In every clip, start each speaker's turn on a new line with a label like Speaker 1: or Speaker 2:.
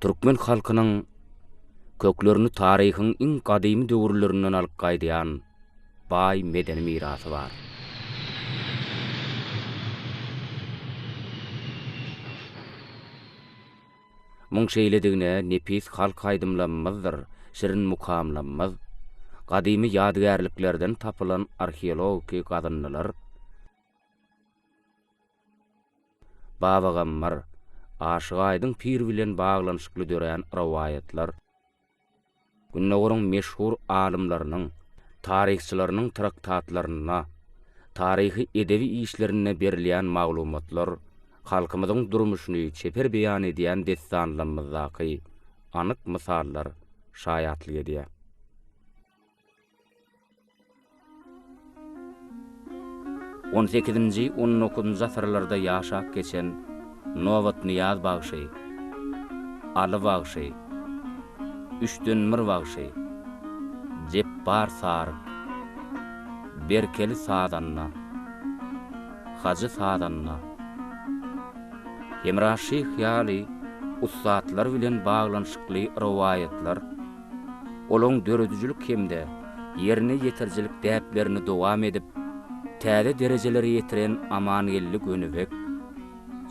Speaker 1: Türkmen halkynyň köklerini taryhyň iň gadymy döwürlerinden alyp gaýdýan baý medeni mirasy bar. Muň şeýledigine nepis halk aýdymlamyzdyr şirin mukamlamyz, gadymy ýadygärliklerden tapylan arheologiki gazyndylar, Babagammar, Aşyk Aýdyň pir bilen baglanyşykly dörän rowaýatlar, Gündogaryň meşhur alymlarynyň, taryhçylarynyň traktatlarynda, taryhy-edebi işlerinde berilýän maglumatlar halkymyzyň durmuşyny çeper beýan edýän dessanlarymyzdaky anyk mysallar şaýatlyk edýär. On sekizinji, on dokuzynjy asyrlarda ýaşap geçen Nobatnyýaz bagşy, Aly bagşy, Üçdenmir bagşy, Jepbar saryk, Berkeli sazanda, Hajy sazanda, Hemra şyh ýaly ussatlar bilen baglanyşykly rowaýatlar olaň döredijilik hem-de ýerine ýetirijilik däplerini dowam edip, täze derejelere ýetiren Amangeldi Gönübek,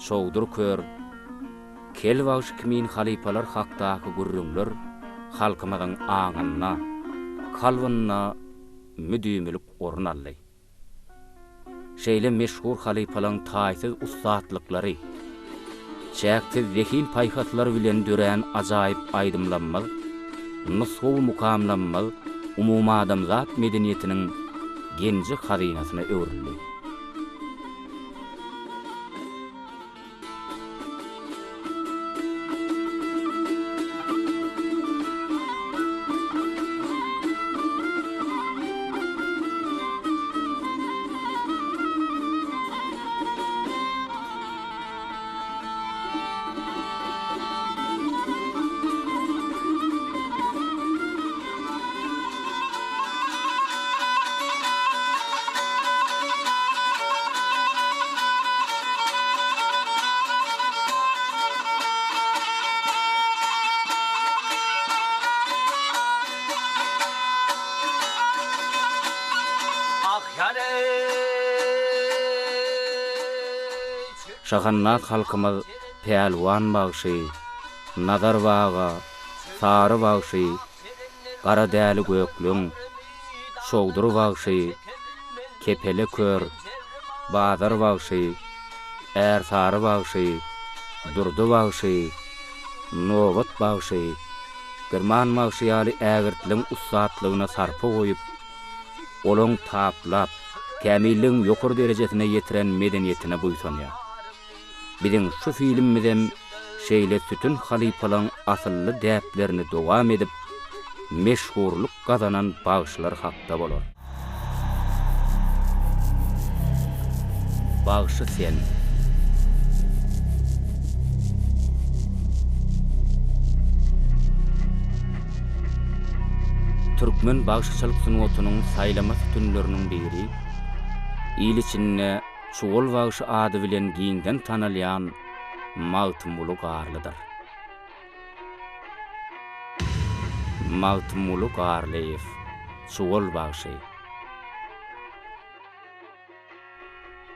Speaker 1: Çowdur kör, Kel bagşy kimin halypalar hakdaky gürrüňler halkymyzyň aňynda, kalbynda müdimilik orun aldy. Şeýle meşhur halypalaň taýsyz ussatlyklary, çäksiz zehin-paýhaslary bilen dörän ajaýyp aýdymlammyz, nusgawy mukamlammyz umumadamzat medeniýetiniň genji-hazynasyna öwrüldi. Şahandaz halkymyz Pälwan bagşy, Nazar baga, Sary bagşy, Garadäli gökleň, Çowdur bagşy, Kepele kör, Bazar bagşy, Ärsary bagşy, Durdy bagşy, Nobat bagşy, Girman bagşy ýaly ägirtleň ussatlygyna sarpa goýup, olaň taplap, kämilligiň ýokary derejesine ýetiren medeniýetine buýsanýar. Biziň şu filmimizem şeýle sütün halypalaň asylly däplerini dowam edip, meşhurlyk gazanan bagşylar hakda bolar. Bagşy sen. Türkmen bagşyçylyk sungatynyň saýlama sütünleriniň biri, il içinde Çuwal bagşy ady bilen giňden tanalýan Magtymguly Garlydyr. Magtymguly Garlyýew, Çuwal bagşy.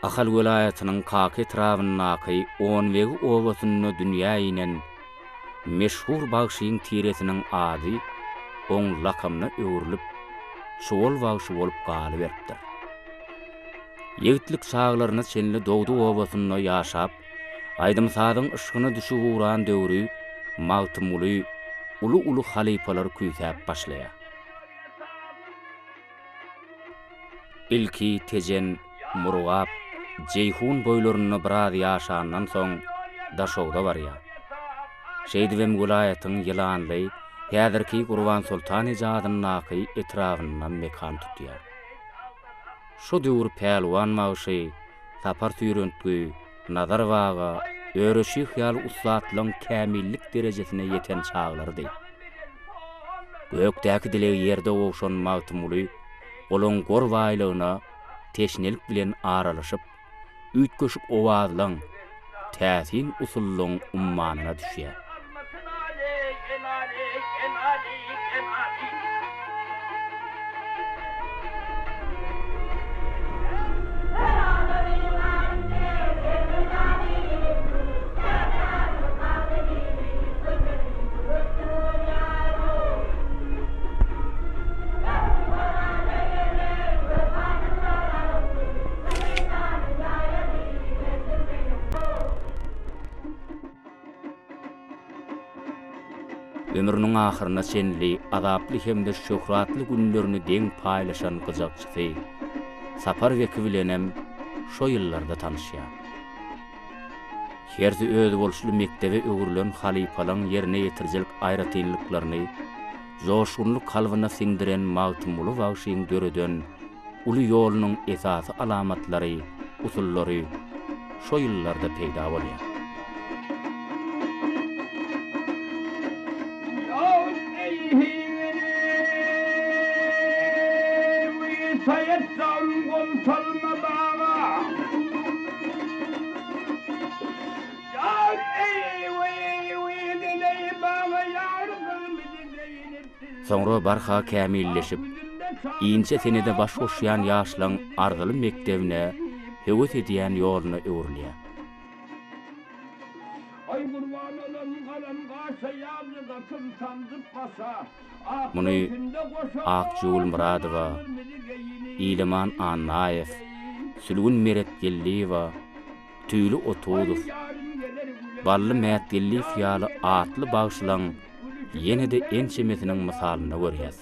Speaker 1: Ahal welaýatynyň Kaka etrabyndaky Onbegi obasynda dünýä inen meşhur bagşyň tiresiniň ady oň lakamyna öwrülip, Çuwal bagşy bolup galyberipdir. Ýigitlik çaglaryna çenli dogduk obasynda ýaşap, aýdym-sazyň yşgyna düşüp ugran döwri Magtymguly uly-uly halypalary küýsäp başlaýar. Ilki Tejen, Murgap, Jeýhun boýlarynda biraz ýaşandan soň Daşogza barýar. Şeýdibem welaýatyň Ýylanly, häzirki Gurbansoltan eje adyndaky etrabynda mekan tutýar. Şo döwür Pälwan bagşy, Sapar süýrentgi, Nazar baga, Öre şyh ýaly ussatlaň kämillik derejesine ýeten çaglarydy. Gökdäki dilegi ýerde gowşan Magtymguly olaň gor baýlygyna teşnelik bilen aralaşyp, üýtgeşik owazlaň, täsin usullaň ummanyna düşýär. Ömrüniň ahyryna çenli azaply hem-de şöhratly günlerini deň paýlaşan gyjakçysy Sapar Beki bilenem şo ýyllarda tanyşýar. Hersi özboluşly mekdebe öwrülen halypalaň ýerine ýetirijilik aýratynlyklaryny joşgunly kalbyna siňdiren Magtymguly bagşyň döreden uly ýolunyň esasy alamatlary, usullary şo ýyllarda peýda bolýar. Soňra barha kämilleşip, inçe senede baş goşýan ýaşlaň arzyly mekdebine höwes edýän ýoluna öwrülýär. Muny Akjigül Myradowa, Ilaman Annaýew, Sülgün Meretgeldiýewa, Tüýli Otuzow, Bally Mätgeldiýew ýaly atly bagşylaň ýene-de ençemesiniň mysalynda görýäs.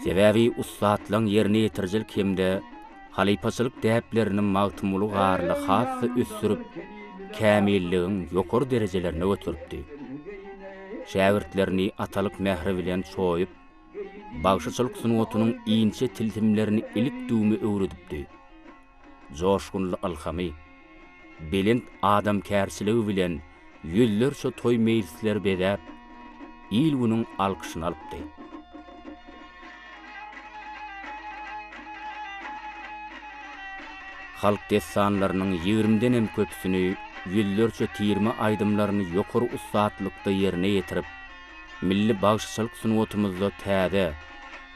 Speaker 1: Sebäbi ussatlaň ýerine ýetirijilik hem-de halypaçylyk däplerini Magtymguly Garly has-da ösdürip, kämilligiň ýokary derejelerine göteripdi. Şägirtlerini atalyk mähri bilen çoýup, bagşyçylyk sungatynyň inçe tilsimlerini ilik-düwme öwredipdi. Joşgunly ylhamy, belent adamkärçiligi bilen ýüzlerçe toý-meýlisleri bezäp, il-günüň alkyşyny alypdy. Halk dessanlarynyň ýigrimdenem köpüsini, ýüzlerçe tirme aýdymlaryny ýokary ussatlykda ýerine ýetirip, milli bagşyçylyk sungatymyzda täze,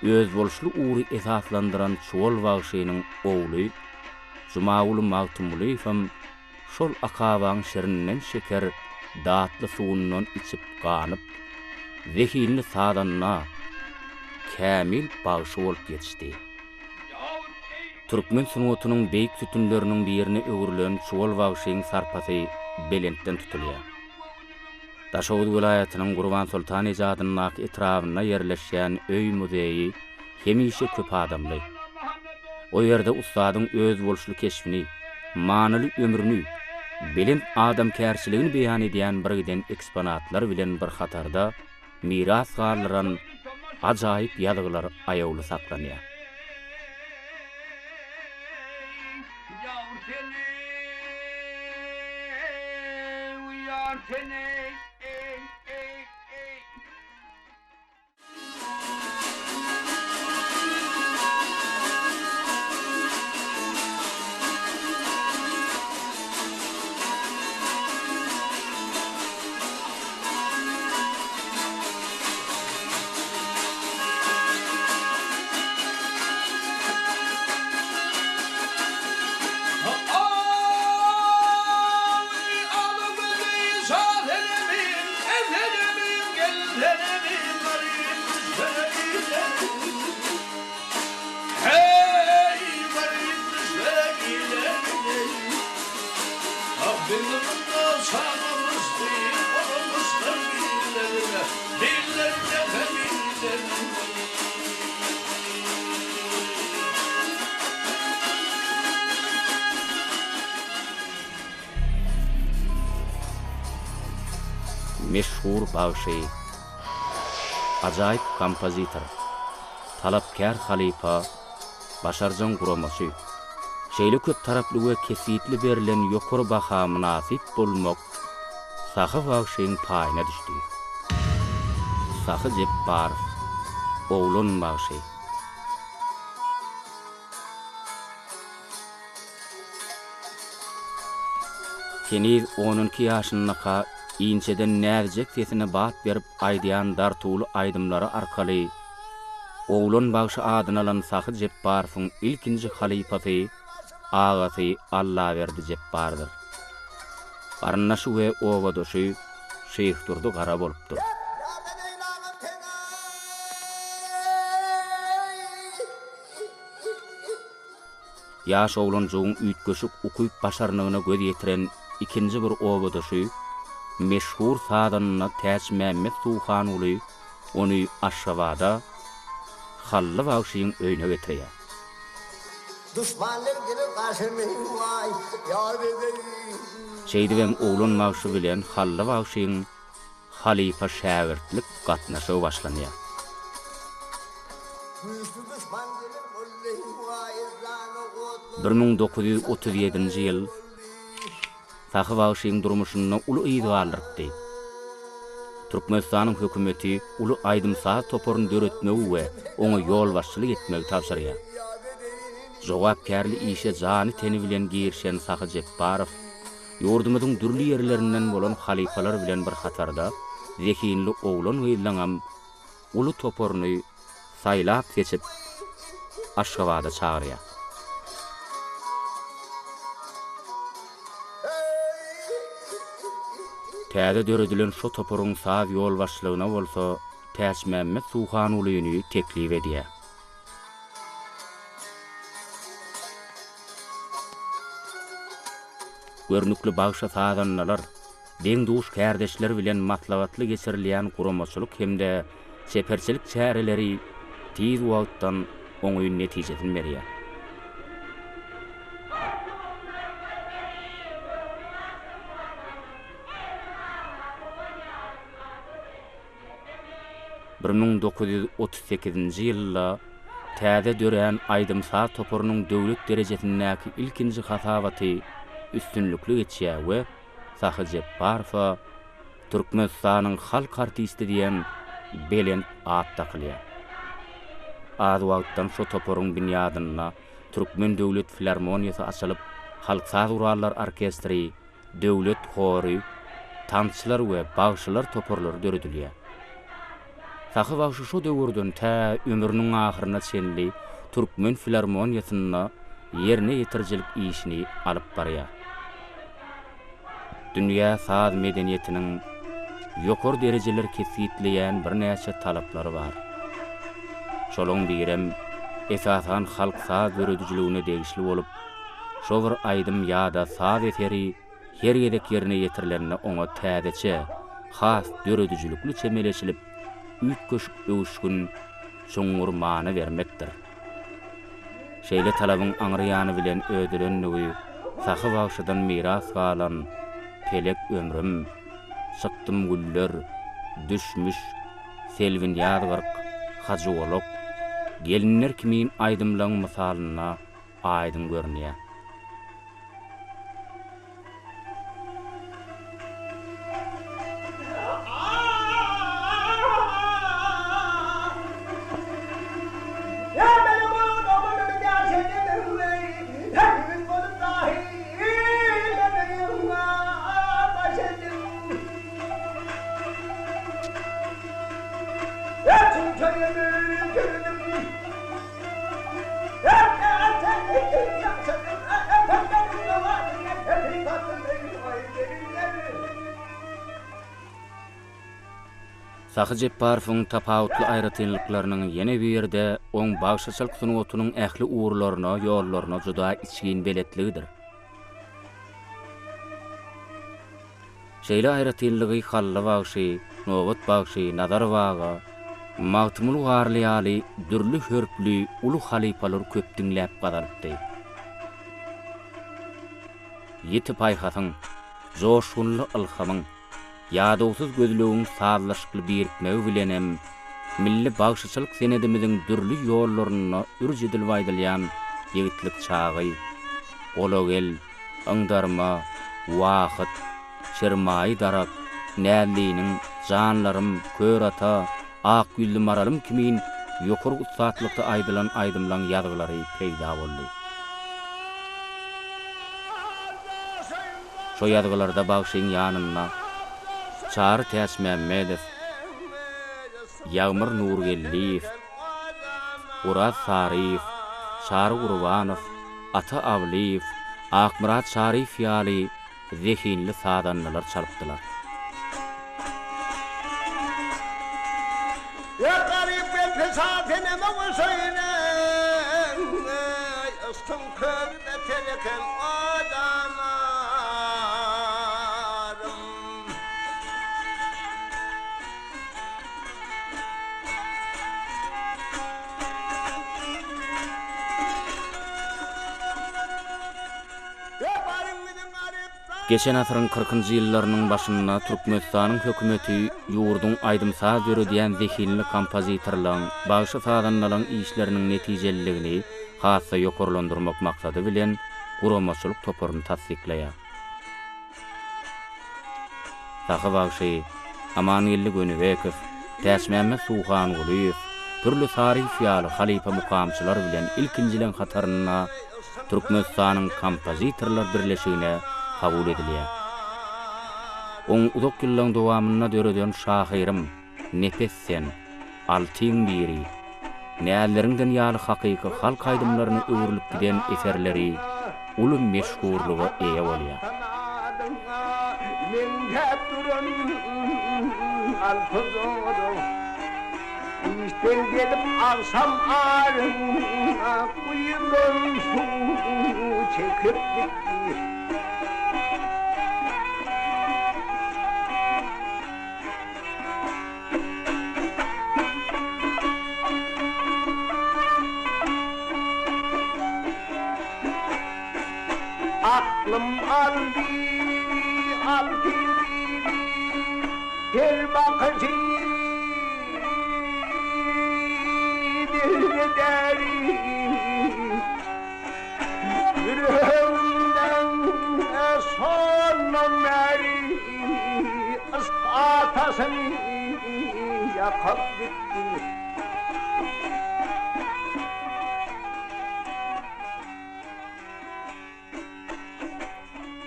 Speaker 1: özboluşly ugry esaslandyran Çuwal bagşynyň ogly Jumaguly Magtymgulyýewem şol akabaň şirinden şeker datly suwundan içip ganyp, zehinli sazanda, kämil bagşy bolup ýetişdi. Türkmen sungatynyň beýik sütünleriniň birine öwrülen Çuwal bagşyň sarpasy belentden tutulýar. Daşoguz welaýatynyň Gurbansoltan eje adyndaky etrabynda ýerleşýän öý-muzeýi hemişe köp adamly. O ýerde ussadyň özboluşly keşbini, manyly ömrüni, belent adamkärçiligini beýan edýän birgiden eksponatlar bilen bir hatarda miras galdyran ajaýyp ýazgylar aýawly saklanýar.
Speaker 2: Ýar seni, ýar seni, eý, eý, eý.
Speaker 1: Meşhur bagşy, ajaýyp kompozitor, talapkär halypa, başarjaň guramaçy. Şeýle köp taraply we kesgitli berlen ýokary baha mynasyp bolmak Sahy bagşyň paýyna düşdi. Sahy Jepbarow. Oglan bagşy. Heniz on onki ýaşyndaka inçeden näzijek sesine bat berip aýdýan dartuwly aýdymlary arkaly Oglan bagşy adyny alan Sahy Jepbarowyň ilkinji halypasy agasy Allaberdi Jepbardyr. Garyndaşy we obadaşy Şyhdurdy Gara bolupdyr. Ýaş oglanjygyň üýtgeşik ukyp-başarnygyna göz ýetiren ikinji bir obadaşy, meşhur sazanda Täçmämmet Suhanguly ony Aşgabada, Hally bagşyň öýüne getirýär.
Speaker 3: Duşmanlar geler garşyma waý, ýar edeýin.
Speaker 1: Şeýdibem oglan bagşy bilen Hally bagşyň halypa-şägirtlik gatnaşygy başlanýar. 1937-nji ýyl Sahy bagşyň durmuşynda uly yz galdyrypdy. Türkmenistanyň hökümeti uly aýdym-saz toparyny döretmegi we oňa ýolbaşçylyk etmegi tabşyrýar. Jogapkärli işe jany-teni bilen girişen Sahy Jepbarow Ýurdumyzyň dürli ýerlerinden bolan halypalar bilen bir hatarda zehinli oglan-gyzlaňam uly toparyny saýlap-seçip, Aşgabada çagyrýar. Täze döredilen şo toparyň saz ýolbaşçylygyna bolsa Täçmämmet Suhangulyny teklip edýär. Görnükli bagşy-sazandalar, deň-duş kärdeşler bilen maslahatly geçirilýän guramaçylyk hem-de çeperçilik çäreleri tiz wagtdan oňyn netijesini berýär. 1938-nji ýylda täze dörän aýdym-saz toparynyň döwlet derejesindäki ilkinji hasabaty üstünlikli geçýär we Sahy Jepbarowa Türkmenistanyň halk artisti diýen belent at dakylýar. Az wagtdan şo toparyň binýadynda Türkmen döwlet filarmoniýasy açylyp, halk saz gurallar orkestri döwlet hory, tansçylar we bagşylar toparlary döredilýär. Sahy bagşy şo döwürden tä ömrüniň ahyryna çenli türkmen filarmoniýasynda ýerine ýetirijilik işini alyp barýar. Dünýä saz medeniýetiniň ýokary derejeler kesgitleýän birnäçe talaplary bar. Şolaň birem, esasan halk saz döredijiligine degişli bolup, Şo bir aýdym ýa-da saz eseri her gezek ýerine ýetirilende oňa täzeçe, has döredijilikli çemeleşilip, üýtgeşik öwüşgin, çuňňur many bermekdir. Şeýle talabyň aňry ýany bilen ödelendigi Sahy bagşydan miras galan Pelek ömrüm, Çykdym güller, Düşmüş, Selbinýaz 40, Hajygolak, Gelinler kimin aýdymlaň mysalynda aýdyň görünýär. Sahy Jepbarowyň tapawutly aýratynlyklarynyň ýene biri-de oň bagşyçylyk sungatynyň ähli ugurlaryna, ýollaryna juda içgin beletligidir. Şeýle aýratynlygy Hally bagşy, Nobat bagşy, Nazar baga, Magtymguly Garly ýaly dürli hörpli uly halypalar köp diňläp gazanypdy. Ýiti paýhasyň, joşgunly ylhamyň, ýadawsyz gözlegiň sazlaşykly birikmegi bilenem milli bagşyçylyk senedimiziň dürli ýollarynda ürç edilip aýdylýan Ýigitlik çagy, Gola gel, Yňdarma, Wahyt, Şirmaýy darak, Näzliniň, Janlarym, Kör ata, Ak ýüzli maralym kimin. ýokary ussatlykda aýdylan aýdymlaň ýazgylary peýda boldy. Şo ýazgylarda bagşyň ýanynda Çary Täçmämmedow, Ýagmyr Nurgeldiýew, Oraz Saryýew, Çary Gurbanow, Ata Awlyýew, Akmyrat Çaryýew ýaly zehinli sazandalar çalypdylar.
Speaker 3: Ýa garyp men pesat eneme goşaýyn eý, Yşkyň közi beter eken odanarym.
Speaker 1: Geçen asyryň kyrkynjy ýyllarynyň başynda Türkmenistanyň hökümeti ýurduň aýdym-saz döredýän zehinli kompozitorlaryň, bagşy-sazandalaryň işleriniň netijeliligini has-da ýokarlandyrmak maksady bilen guramaçylyk toparyny tassyklaýar. Sahy bagşy, Amangeldi Gönübekow, Täçmämmet Suhangulyýew, Pürli Saryýew ýaly halypa mukamçylar bilen ilkinjileň hatarynda Türkmenistanyň Kompozitorlar birleşigine kabul edilýär. Oň uzak ýyllaň dowamynda döreden Şahyrym, Nepes sen, Altyň biri, Näzleriňden ýaly hakyky halk aýdymlaryna öwrülip giden eserleri uly meşhurlyga eýe bolýar.
Speaker 2: Işden gelip agşam aryna guýulan suw çekip gitdi. Aklym aldy, aldy her bakyşy dilberi. Ýüregimden şondan bäri yşk ataşyny ýakyp gitdi.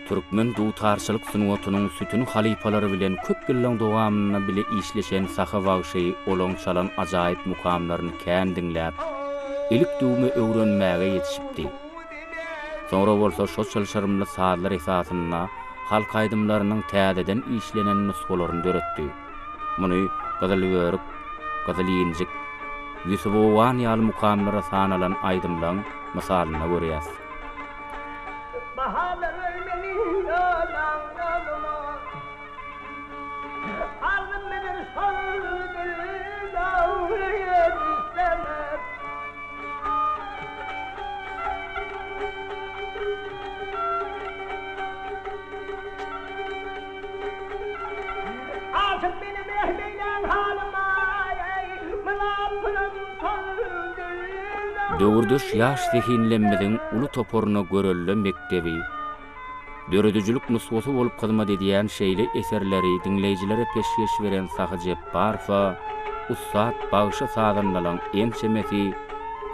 Speaker 1: Türkmen dutarçylyk sungatynyň sütün halypalary bilen köp ýyllaň dowamynda bile işleşen Sahy bagşy olaň çalan ajaýyp mukamlaryny kän diňläp, ilik-düwme öwrenmäge ýetişipdi. Soňra bolsa şo çylşyrymly sazlar esasynda halk aýdymlarynyň täzeden işlenen nusgalaryny döretdi. Muny Gyzyl börük, Gyzyl injik, Ýusup owgan ýaly mukamlara sanalan aýdymlaň mysalynda görýäs.
Speaker 2: Bahalar meni ýolan ýoluma Aldym meni şol dildawly istemez. Aşyk meni mehm eýlän halyma Mylapyrym şol dildawly
Speaker 1: Döwürdeş ýaş zehinlemmiziň uly toparyna görelde mekdebi, döredijilik nusgasy bolup hyzmat edýän şeýle eserleri diňleýjilere peşgeş beren Sahy Jepbarowa ussat bagşy-sazandalaň ençemesi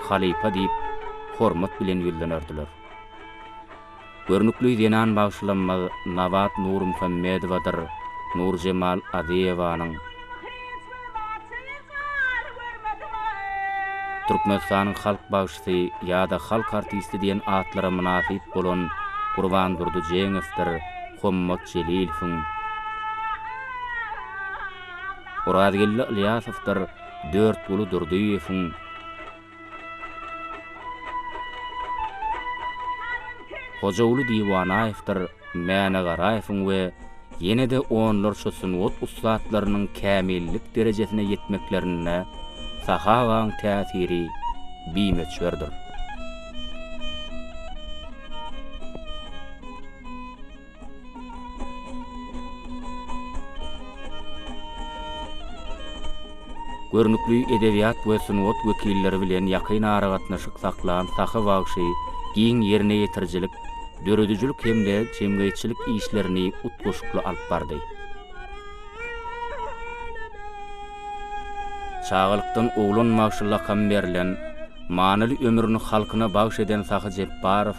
Speaker 1: halypa diýip hormat bilen ýüzlenerdiler. Görnükli zenan bagşylarymyz Nabat Nurmuhammedowadyr Nurjemal Adyýewanyň, Türkmenistanyň halk bagşysy ýa-da halk artisti diýen atlara mynasyp bolan Gurbandurdy Jeňowdyr Hommat Jelilowyň, Orazgeldi Ylýasowdyr Dörtguly Durdyýewiň, Hojaguly Diwanaýewdir Mäne Garaýewiň we ýene-de onlarça sungat ussatlarynyň kämillik derejesine ýetmeklerinde Sahy agaň täsiri bimöçberdir. Görnükli edebiýat we sungat wekilleri bilen ýakyn aragatnaşyk saklan Sahy bagşy giň ýerine ýetirijilik, döredijilik hem-de jemgyýetçilik işlerini utgaşykly alyp bardy. Çagalykdan Oglan bagşy lakamy berlen, manyly ömrüni halkyna bagş eden Sahy Jepbarow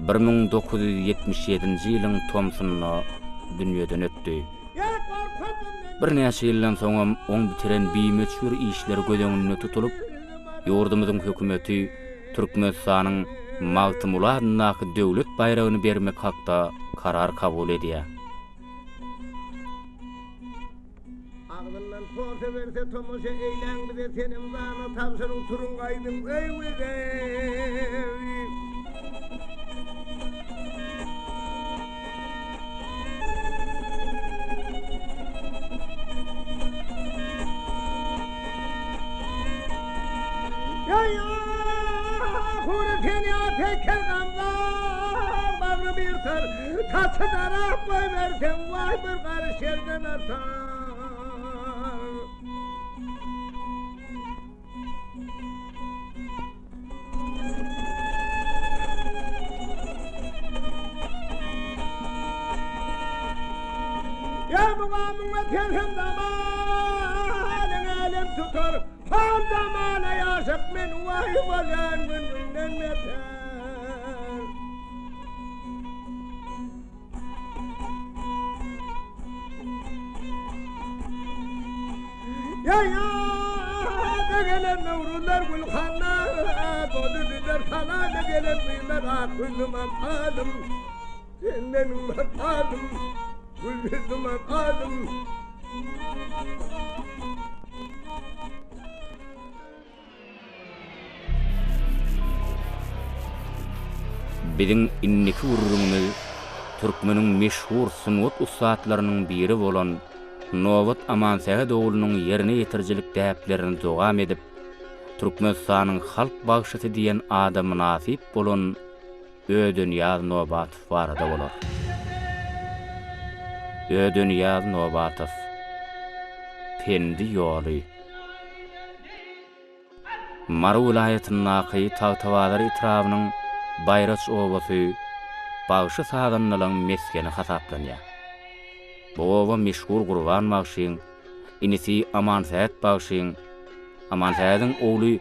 Speaker 1: 1977-nji ýylyň tomsunda dünýeden ötdi. Birnäçe ýyldan soňam oň bitiren bimöçber işleri göz öňünde tutulyp, ýurdumyzyň hökümeti Türkmenistanyň Magtymguly adyndaky döwlet baýragyny bermek hakda karar kabul edýär.
Speaker 3: Agzyndan posa berse tomaşa eýläň bize senem zana tabşyryň turuň gaýdyň öýüňize. Saçy darap goýberseň waý bir garyş ýerden artar. Ýa mugamyňa kelsem zamanyň älem tutar, Hol zamana ýaşap men waý bolýan gün-günden beter. Ýa-ýa-da gelen Nowruzlar gülhana, Boldy düzler salama gelen gyzlar ak ýüzlüm alym, Sen meniň matalym, gül ýüzlüm alym.
Speaker 1: Biziň indiki gürrüňimiz türkmeniň meşhur sungat ussatlarynyň biri bolan Nobat Amansähet oglunyň ýerine ýetirijilik däplerini dowam edip, Türkmenistanyň halk bagşysy diýen ada mynasyp bolan Ödenyýaz Nobatow barada bolar. Ödenyýaz Nobatow. Pendi ýoly. Mary welaýatyndaky Tagtabazar etrabynyň Baýraç obasy bagşy-sazandalaryň mesgeni hasaplanýar. Bu oba meşhur Gurban bagşyň, inisi Amansähet bagşyň, Amansähediň ogly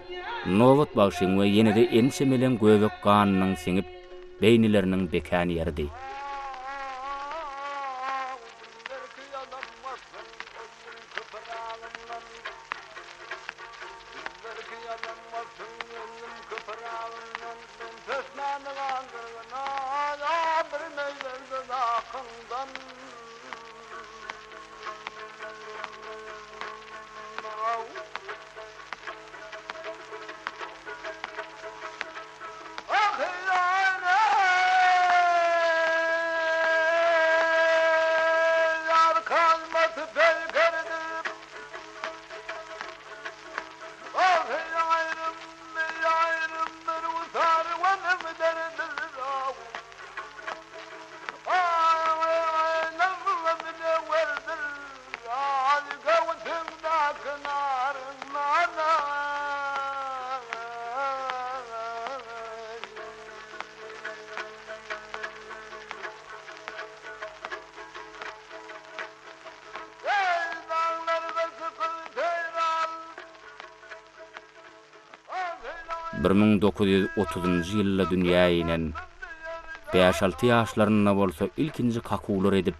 Speaker 1: Nobat bagşyň we ýene-de ençemeleň göbek ganynyň siňip, beýnileriniň bekän ýeridi. 1930-njy ýylda dünýä inen, bäş-alty ýaşlarynda bolsa ilkinji kakuwlar edip,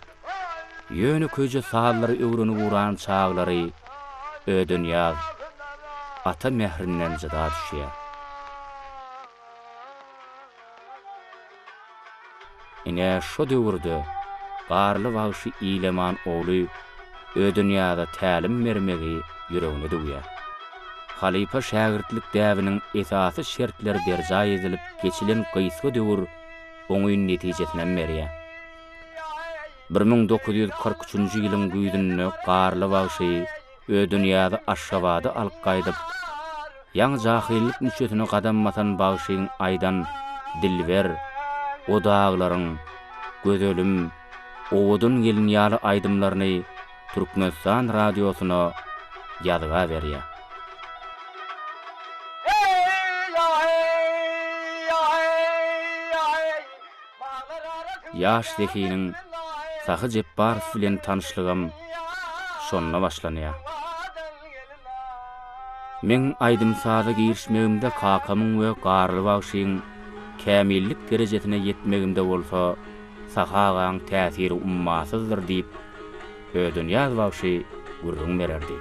Speaker 1: ýönekeýje sazlary öwrenip ugran çaglary Ödenyýaz ata mährinden jyda düşýär. Ine, şo döwürde Garly bagşy Ilaman ogly Ödenyýaza tälim bermegi ýüregine düwýär. Halypa-şägirtlik däbiniň esasy şertleri berjaý edilip geçilen gysga döwür oňyn netijesinem berýär. 1943-nji ýylyň güýzünde Garly bagşy Ödenyýazy Aşgabada alyp gaýdyp, ýaňy jahyllyk müçesine gadam basan bagşyň aýdan Dilber, O daglaryň, Gözelim, Owadan gelin ýaly aýdymlaryny Türkmenistan radiosyna ýazga berýär. Ýaş zehiniň Sahy Jepbarow bilen tanyşlygam şonda başlanýar. Meň aýdym-saza girişmegimde kakamyň we Garly bagşyň kämillik derejesine ýetmegimde bolsa Sahy agaň täsiri ummasyzdyr diýip, Ödenyýaz bagşy gürrüň bererdi.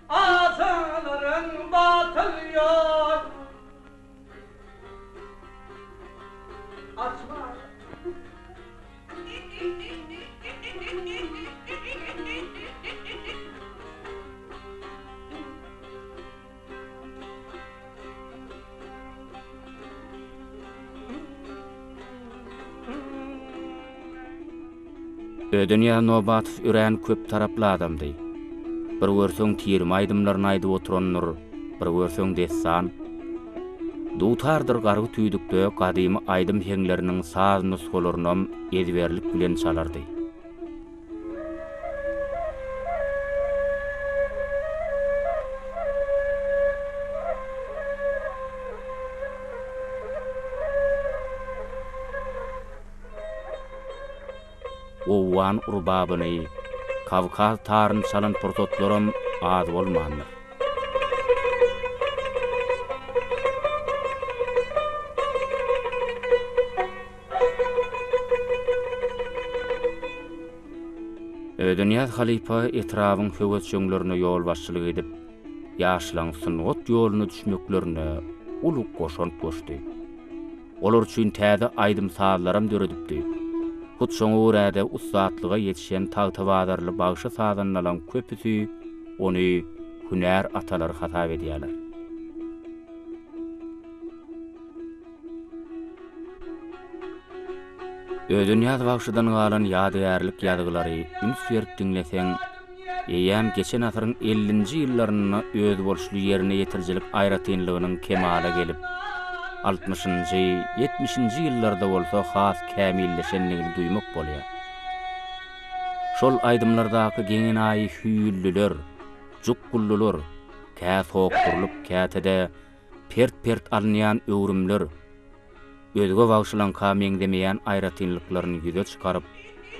Speaker 2: Asylyryn batyl ýol. Açma.
Speaker 1: Ödenýaz Nobatow örän köp taraply adamdy. Bir görseň tirme aýdymlaryny aýdyp oturandyr, bir görseň dessan. Dutardyr gargy tüýdükde gadymy aýdym heňleriniň saz nusgalarynam ezberlik bilen çalardy. Owgan rubabyny, kawkaz taryny çalan pursatlaram az bolmandyr. Ödenyýaz halypa etrabyň höwesjeňlerine ýolbaşçylyk edip, ýaşlaň sungat ýoluna düşmeklerine uly goşant goşdy. Olar üçin täze aýdym-sazlaram döredipdi. Hut şoňa görä-de ussatlyga ýetişen tagtabazarly bagşy-sazandalaň köpüsi ony hünär atalary hasap edýärler. Ödenyýaz bagşydan galan ýadygärlik ýazgylary üns berip diňleseň, eýýäm geçen asyryň ellinji ýyllarynda özboluşly ýerine ýetirijilik aýratynlygynyň kemala gelip, altmyşynjy, ýetmişinji ýyllarda bolsa has kämilleşendigini duýmak bolýar. Şol aýdymlardaky geňenaýy hüýülliler, jukgullular, kä sokdurylyp, käte-de Pert-pert alynýan öwrümler özge bagşylaňka meňzemeýän aýratynlyklaryny ýüze çykaryp,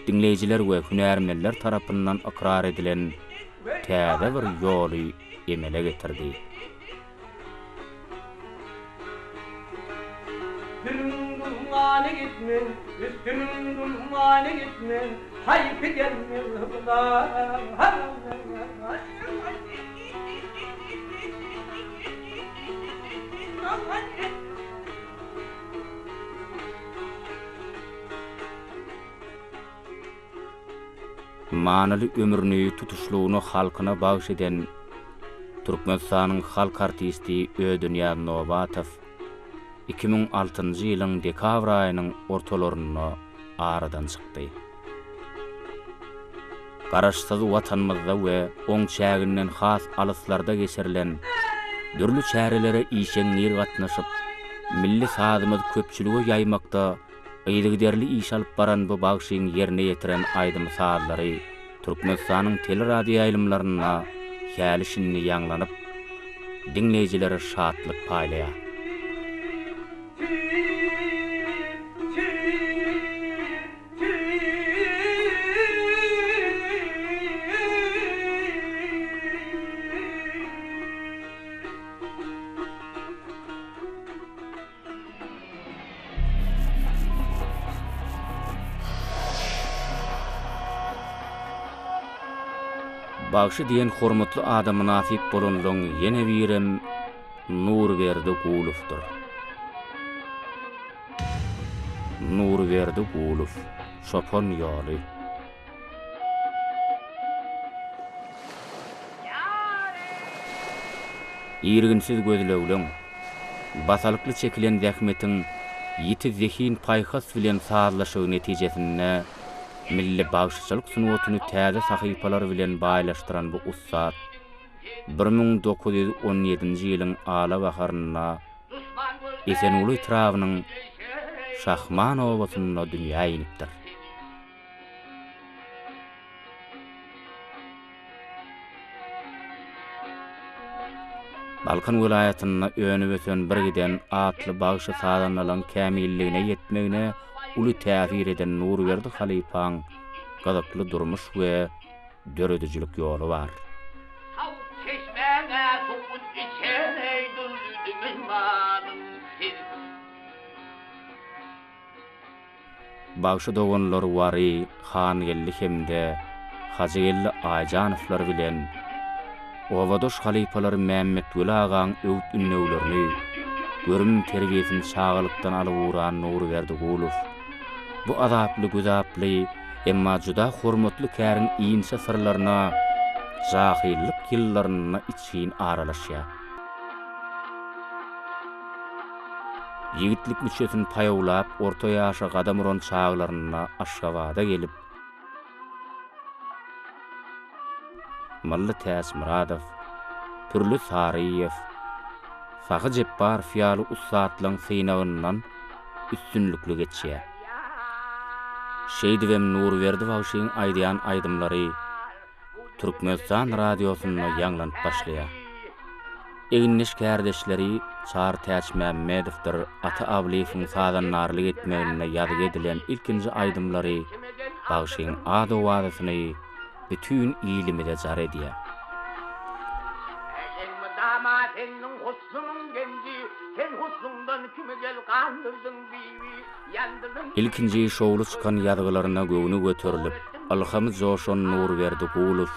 Speaker 1: diňleýjiler we hünärmenler tarapyndan ykrar edilen täze bir ýoly emele getirdi.
Speaker 2: Diliň dumany gitmez, üstüniň dumany gitmez, haýpy gelmez
Speaker 1: Manyly ömrüni tutuşlygyna halkyna bagyş eden Türkmenistanyň halk artisti Ödenýaz Nobatow 2006-njy ýylyň dekabr aýynyň ortalarynda aradan çykdy. Garaşsyz Watanymyzda we oň çäginden has alyslarda geçirilen dürli çärelere işeňňir gatnaşyp, milli sazymyzy köpçülige ýaýmakda yzygiderli iş alyp baran bu bagşyň ýerine ýetiren aýdym-sazlary Türkmenistanyň teleradioýaýlymlarynda häli-şindi ýaňlanyp, diňleýjilere şatlyk paýlaýar. Bagşy diýen hormatly ada mynasyp bolanlaň ýene birem Nurberdi Gulowdyr. Nurberdi Gulow, Çopan ýoly. Irginsiz gözlegleň, basalykly çekilen zähmetiň. Ýiti zehin-paýhas bilen sazlaşygy netijesinde milli bagşyçylyk sungatyny täze sahypalar bilen baýlaşdyran bu ussat 1917-nji ýylyň alabaharynda Esenguly etrabynyň Şahman obasynda dünýä inipdir. Balkan welaýatynda önüp-ösen birgiden atly bagşy-sazandalaryň kämilligine ýetmegine uly täsir eden Nurberdi halypaň gyzykly durmuş we döredijilik ýoly bar.
Speaker 4: Saw çeşmäň-ä suwun içeý dürli-dümen malym siz.
Speaker 1: Bagşy doganlar Wary Hangeldi hem-de Hajygeldi Aýjanowlar bilen obadaş halypalary Mämmetweli agaň öwüt-ündewlerini, görüm-terbiýesini çagalykdan alyp ugran Nurberdi Gulow bu azaply-güzaply, emma juda hormatly käriň inçe syrlaryna jahyllyk ýyllarynda içgin aralaşýar. Ýigitlik müçesini paýawlap, orta ýaşa gadam uran çaglarynda Aşgabada gelip, Mylly Täçmyradow, Pürli Saryýew, Sahy Jepbarow ýaly ussatlaryň synagyndan üstünlikli geçýär. Şeýdibem Nurberdi bagşyň aýdýan aýdymlary Türkmenistan radiosynda ýaňlanyp başlaýar. Egindeş kärdeşleri Çary Täçmämmedowdyr Ata Ablyýewiň sazandarlyk etmeginde ýazgy edilen ilkinji aýdymlary bagşyň ad-owazasyny bütin ilimize jar edýär.
Speaker 4: Elmydama seniň husnuň genji, Sen husnuňdan kimi gel gandyrdyň bibi.
Speaker 1: Ilkinji şowly çykan ýazgylaryna göwni göterilip, ylhamy joşan Nurberdi Gulow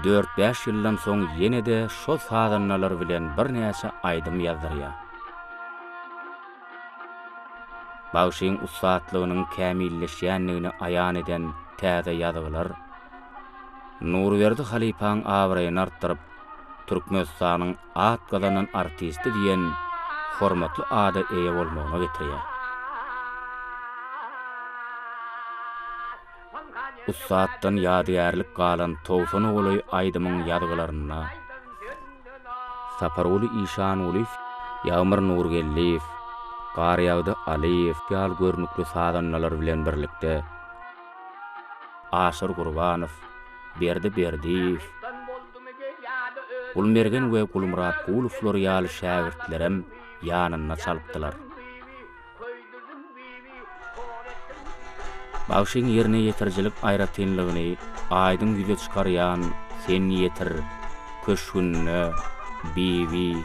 Speaker 1: dört-bäş ýyldan soň ýene-de şo sazandalar bilen birnäçe aýdym ýazdyrýar. Bagşyň ussatlygynyň kämilleşýändigini aýan eden täze ýazgylar Nurberdi halypaň abraýyny artdyryp, Türkmenistanyň at gazanan artisti diýen hormatly ada eýe bolmagyna getirýär. Ussatdan ýadygärlik galan togsana golaý aýdymyň ýazgylarynda Saparguly Işangulyýew, Ýagmyr Nurgeldiýew, Garýagdy Alyýew ýaly görnükli sazandalar bilen birlikde Aşyr Gurbanow, Berdi Berdiýew, Gulmergen we Gulmyrat Gulowlar ýaly şägirtlerem ýanynda çalypdylar. Bagşyň ýerine ýetirijilik aýratynlygyny aýdyň ýüze çykarýan Sen ýetir, Köşgünde, Bibi,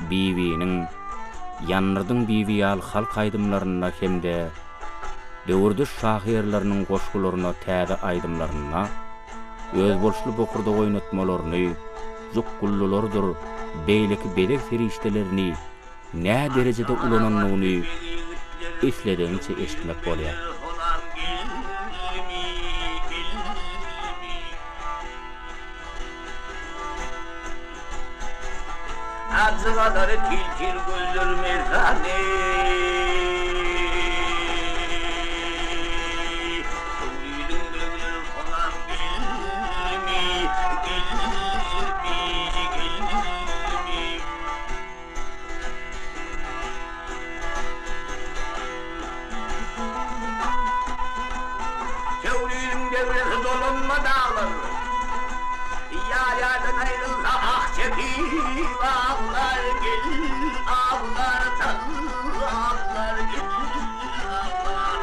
Speaker 1: Bibiniň, Ýandyrdyň bibi ýaly halk aýdymlarynda hem-de döwürdeş şahyrlarynyň goşgularyna täze aýdymlarynda özboluşly bokurdak oýnatmalaryny, jukgullulardyr beýleki bezeg serişdelerini nä derejede ulanandygyny isledigiňçe eşitmek bolýar.
Speaker 4: Ajygalary til-til gözler merdany. Köňlüniň begleri sonam geldimi, geldimi, geldimi. Köňlüniň degresi dolanma daglar. Ýar-ýardan aýrylsa ah çekip aglar gel aglar çal aglar gel aglar.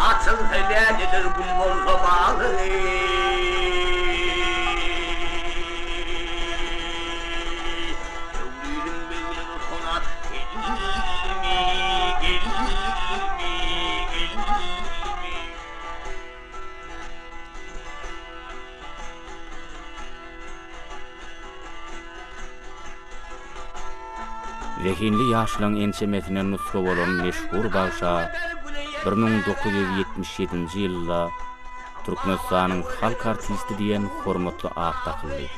Speaker 4: Açylsa läleler gül bolsa bagy. Köňlüniň begleri sona geldimi, geldimi, geldimi.
Speaker 1: Zehinli ýaşlaň ençemesine nusga bolan meşhur bagşa 1977-nji ýylda Türkmenistanyň halk artisti diýen hormatly at dakyldy.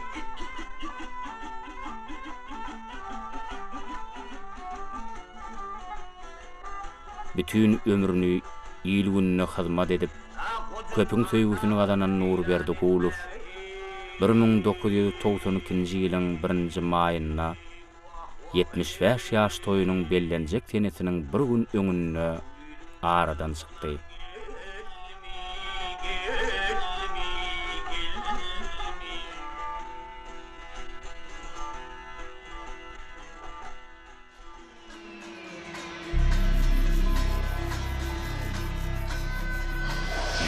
Speaker 1: Bütin ömrüni il-gününe hyzmat edip, köpüň söýgüsini gazanan Nurberdi Gulow 1992-nji ýylyň birinji maýynda 75 ýaş toýunyň bellenjek senesiniň bir gün öňünde aradan çykdy.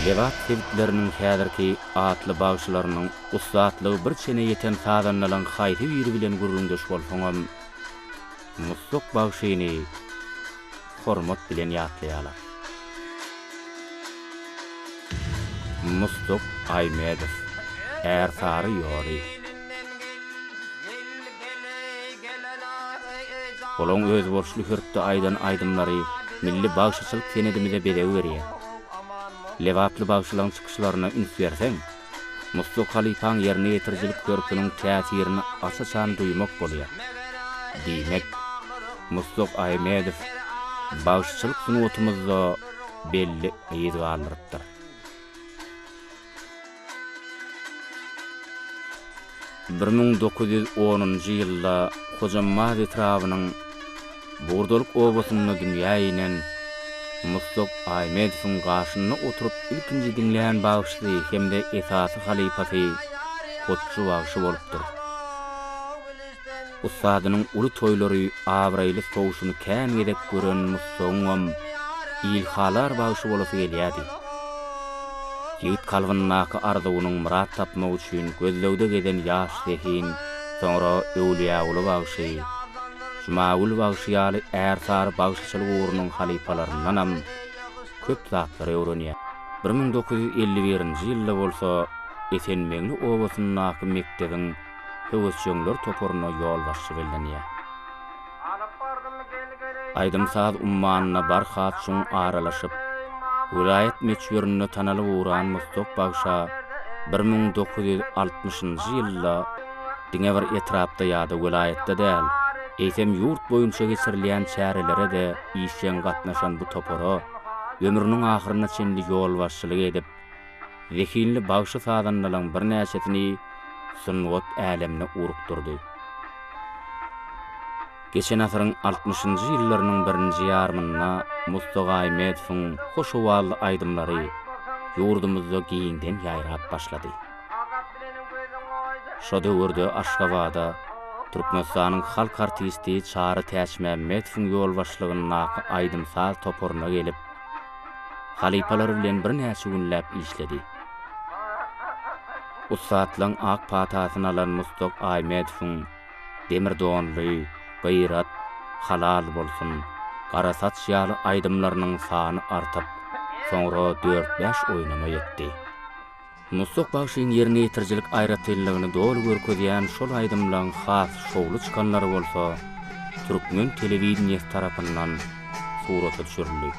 Speaker 1: Lebap sebitleriniň häzirki atly bagşylarynyň ussatlygy bir çene ýeten sazandalaň haýsy biri bilen gürrüňdeş bolsaňam, Mustuk bagşyny hormat bilen ýatlaýarlar. Mustuk Aýmedow, Ärsary ýoly. Olaň özboluşly hörpde aýdan aýdymlary milli bagşyçylyk senedimize bezeg berýär. Lebaply bagşylaň çykyşlaryna üns berseň, Mustuk halypaň ýerine ýetirijilik hörpüniň täsirini aç-açan duýmak bolýar. Diýmek, Mustuk Aýmedow bagşyçylyk sungatymyzda belli yz galdyrypdyr. 1910-njy ýylda Hojambaz etrabynyň Burdalyk obasynda dünýä inen Mustak Aýmedowyň gaşynda oturyp ilkinji diňlän bagşysy hem-de esasy halypasy Hotjy bagşy bolupdyr. Ussadynyň uly toýlary, abraýly sowşuny kän gezek gören Mussagyňam ilhalar bagşy bolasy gelýärdi. Ýigit kalbyndaky arzuwynyň myrat tapmagy üçin gözlegde gezen ýaş zehin soňra Öwlüýäguly bagşy, Jumagül bagşy ýaly ärsary bagşyçylyk ugrunyň halypalaryndanam köp zatlary öwrenýär. 1951-nji ýylda bolsa Esenmeňli obasyndaky mekdebiň höwesjeňler toparyna ýolbaşçy bellenýär. Aýdym-saz ummanyna barha çuň aralaşyp, welaýat möçberinde tanalyp ugran Mustak bagşa 1960-njy ýylda diňe bir etrapda ýa-da welaýatda däl, eýsem ýurt boýunça geçirilýän çärelere-de işjeň gatnaşan bu topara ömrüniň ahyryna çenli ýolbaşçylyk edip, zehinli bagşy-sazandalaryň birnäçesini sungat älemine ugrukdyrdy. Geçen asyryň altmyşynjy ýyllarynyň birinji ýarymynda Musta Gaýmedowyň hoş owazly aýdymlary ýurdumyzda giňden ýaýrap başlady. Şo döwürde Aşgabada Türkmenistanyň halk artisti Çary Täçmämmedowyň ýolbaşçylygyndaky aýdym-saz toparyna gelip, halypalar bilen birnäçe günläp işledi. Ussatlaň ak patasyny alan Mustak Aýmedowyň Demir donly, Gyrat, Halal bolsun, Gara saç ýaly aýdymlarynyň sany artyp, soňra dört-bäş oýnama ýetdi. Mustak bagşyň ýerine ýetirijilik aýratynlygyny doly görkezýän şol aýdymlaň has şowly çykanlary bolsa türkmen telewideniýesi tarapyndan surata düşürildi.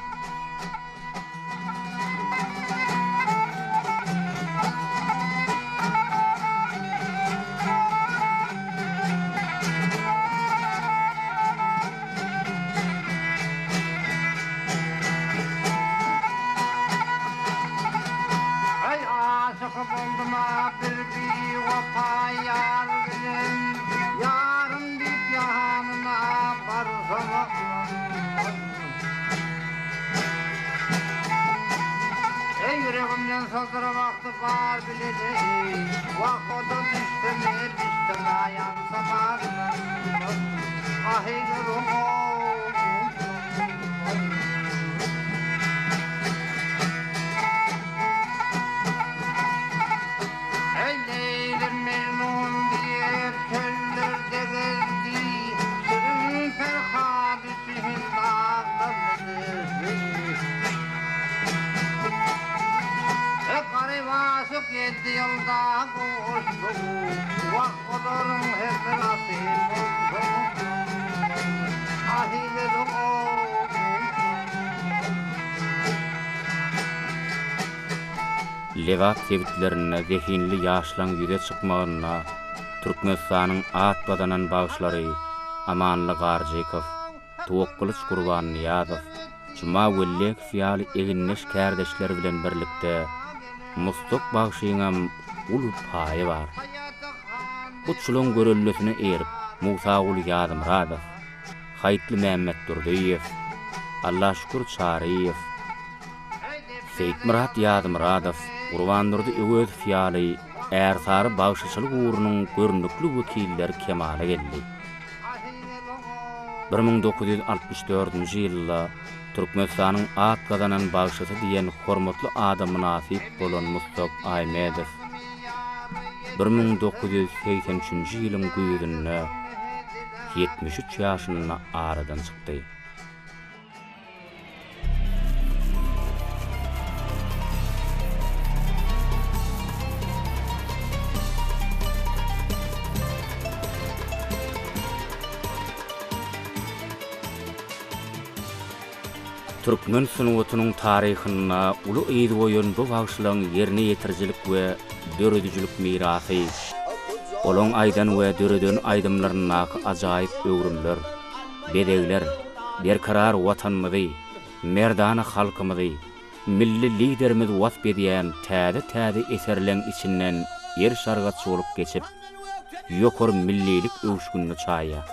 Speaker 4: Aý aşyk boldum-a bir biwepa ýar bilen, Ýarym diýip ýanyna barsam-a ynanmaz. Eý ýüregimden sozduran wagty bar bileli, Wah oda düşsem el düşsem-ä ýansam-a ynanmaz. Ahy Eý Leýli Mejnun diýip çöllerde gezdi, Şirin Perhat üçin daglarda gezdi. Eý garyp aşyk ýedi ýylda gowuşdy, Wah olaryň her bir asyl bolsa, Asyl
Speaker 1: Lebap sebitlerinde zehinli ýaşlaň ýüze çykmagynda Türkmenistanyň at gazanan bagşylary Amanly Garjykow, Tuwakgylyç Gurbannyýazow, Juma Wellekow ýaly egindeş kärdeşleri bilen birlikde Mustak bagşyňam uly paýy bar. Hut şulaň göreldesine eýerip, Musaguly Ýazmyradow, Haýytly Mämmetdurdyýew, Allaşükür Çaryýew, Seýitmyrat Ýazmyradow, Gurbandurdy Öwezow ýaly ärsary bagşyçylyk ugrunyň görnükli wekilleri kemala geldi. 1964-nji ýylda Türkmenistanyň at gazanan bagşysy diýen hormatly ada mynasyp bolan Mustak Aýmedow 1983-nji ýylyň güýzünde 73 ýaşynda aradan çykdy. Türkmen sungatynyň taryhynda uly yz goýan bu bagşylaryň ýerine ýetirijilik we döredijilik mirasy, olaň aýdan we döreden aýdymlaryndaky ajaýyp öwrümler, bezegler berkarar Watanymyzy, merdana halkymyzy, milli Liderimizi wasp edýän täze-täze eserleň içinden eriş-argaç bolup geçip, ýokary millilik öwüşginini çaýýar.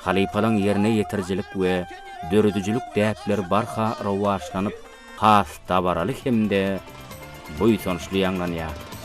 Speaker 1: Halypalaň ýerine ýetirijilik we döredijilik däpleri barha rowaçlanyp, has dabaraly hem-de buýsançly ýaňlanýar.